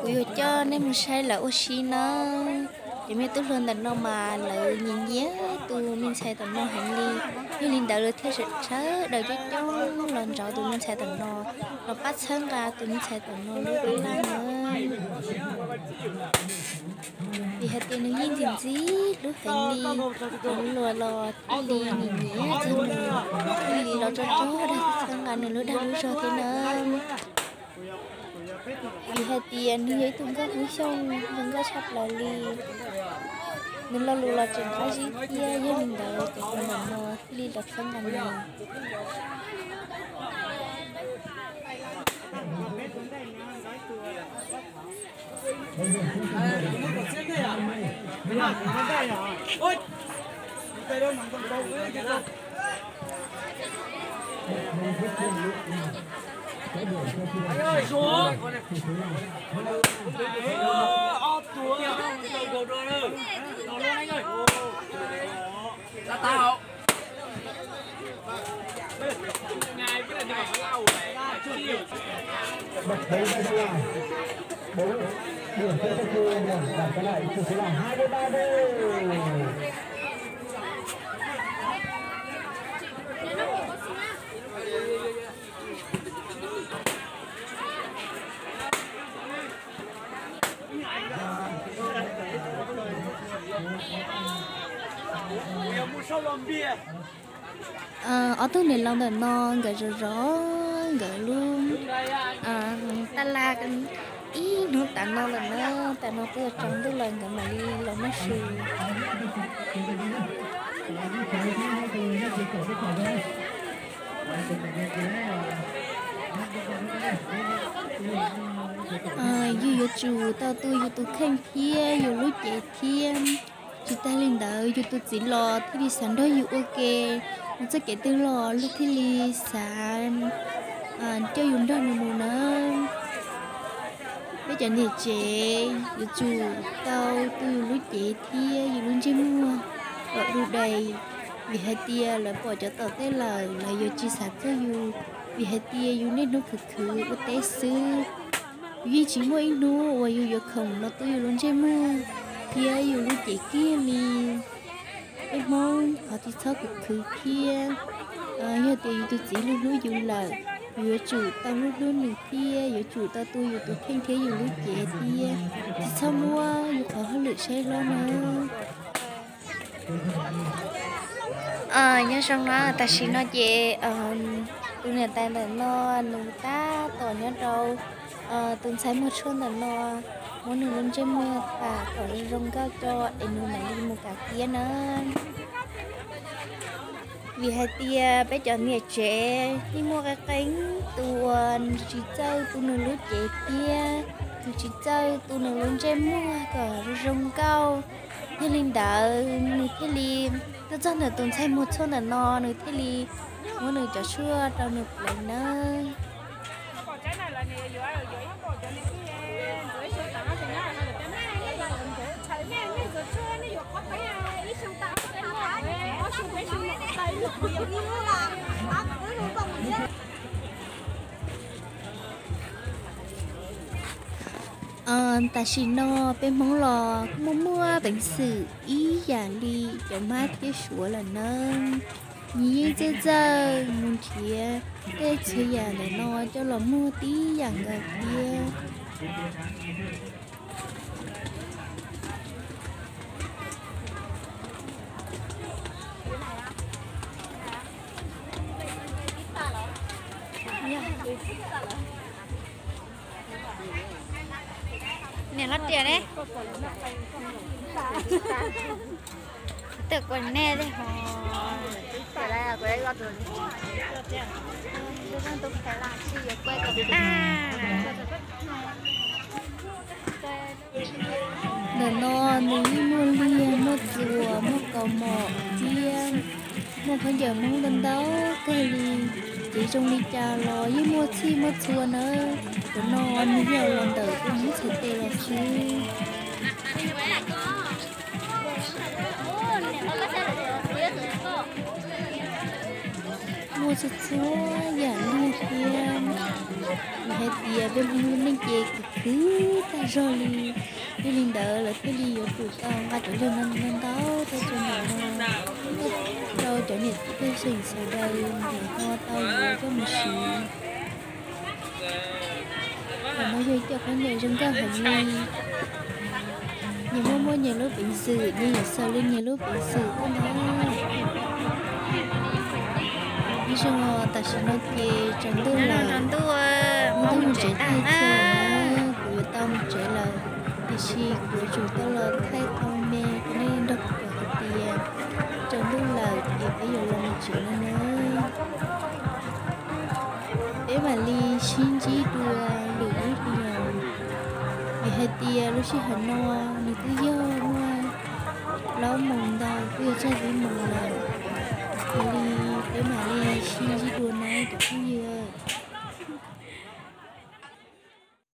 Yuav coj nej mus saib lawv ua si nawb. Cov me tub hluas ntawm no mas lawv nyiam nyiam tus me ntxhais tom no heev li, yog li ntawd lawv thiaj sawv daws coob coob los nrog tus me ntxhais tom no, los pab txhawb nqa tus me ntxhais tom no lub tab laj na. Vim hais tias nws yeej ntxim ntxim hlub heev li, cov hluas los thiaj li nyiam nyiam txog nws, thiaj li los tso tso dag txhawb nqa nws lub dag lub zog thiab na. Vim hais tias nws yog ib tug nkauj Hmoob Xyooj zoo nkauj tshaj plaws li, nws lo lus los tseem qab zib thiab, yog li ntawd cov hluas ntawm no thiaj li los txhawb nqa nws. Ob tug niam laus ntawm no nkawd zov zov nkawd lub tab laj ib hnub tas no lawm na, tas no twb yuav tsaus ntuj lawm nkawd mam li los noj su. Yus yuav tsum tau tu yus tus kheej thiab yus lub cev thiab. Tsis tag li ntawd yus tus txiv los thiaj li xav nrog yus ua ke, mus txoj kev twg los luag thiaj li xav coj yus nrog nws mus na. Peb cov niam tsev yuav tsum tau tu yus lub cev thiab yus lub ntsej muag kom du dais, vim hais tias lawv pom cov tom tej lawm lawv yuav tsis xav txog yus, vim hais tias yus niaj hnub khwv khwv ua teb xwb. Yus yeej tsis muaj ib hnub uas yus yuav khoom los tu yus lub ntsej muag thiab yus lub cev kiag li. Peb Hmoob thov tsis txhob khwv khwv thiab. Yog tias yus tus txiv hlub hlub yus lawm, yus yuav tsum tau hlub hlub nws thiab yuav tsum tau tu yus tus kheej thiab yus lub cev thiab, tsis txhob muab yus qhov hauj lwm saib hlob na. Nyob zoo na, tam sim no ces tus niam tais ntawm no nws tab tom nyob rau tus ntxhais muag tshuaj ntawm no, muab nws lub ntsej muag pam kom zoo zoo nkauj tso es nws mam li mus kav kiab na. Vim hais tias peb cov niam tsev yeej muaj qee qee tus uas nws tsis txawj tu nws lub cev thiab nws tsis txawj tu nws lub ntsej muag kom zoo zoo nkauj. Yog li ntawd nws thiaj li tuaj txog ntawm tus ntxhais muag tshuaj ntawm no, nws thiaj li muab nws cov tshuaj rau nws pleev nawb. Tam sim no peb Hmoob los kuj muaj muaj peev xwm ib yam li cov Mab thiab Suav lawm nawb. Nyias yeej txawj txawj mus nrhiav tej txhua yam ntawm no coj los muag tib yam nkaus thiab. Niam hlob Riam ne, twb kuv nej tej hov. Ntawm no nws yeej muaj liag, muaj txuas, muaj kaus mom thiab muaj khaub ncaws Hmoob ntau ntau kawg li. Ces zoo li cas los yeej muaj txhij muaj txhua nawb. Cov no nws yog los ntawm tus Hmoob txhais tes los xwb. Muaj txhua txhua yam liag thiab. Vim hais tias peb Hmoob lub neej ces khwv tag zog li. Yog li ntawd lawv thiaj li yuav tsum tau nqa cov lwg no ntau ntau tuaj rau ntawm no, tuaj rau cov niam txiv pej xeem sawv daws nyiam ho tau yuav coj mus siv. Ntawm no yog ib co khaub ncaws zoo nkauj heev li. Nyias muaj muaj nyias lub peev xwm, nyias yuav xaws li nyias lub peev xwm tuaj ntag. Ib zaug tam sim no ces tsaus ntuj lawm, tsaus ntuj, muab tau mus tsev tag chaw lawm na. Kuv yuav tau mus tsev lawm, tiam sis kuv yuav tsum tau los thaij tau me rau nej nrog kuv pom hais tias tsaus ntuj lawm ces peb yuav los mus tsev no na. Peb mam li sib ntsib dua lwm ib pliag, vim hais tias lub sij hawm no nws twb yog muaj plaub moos ntau, twb yog txog peb moos lawm. Yog li peb mam li sib ntsib dua na cov phooj ywg.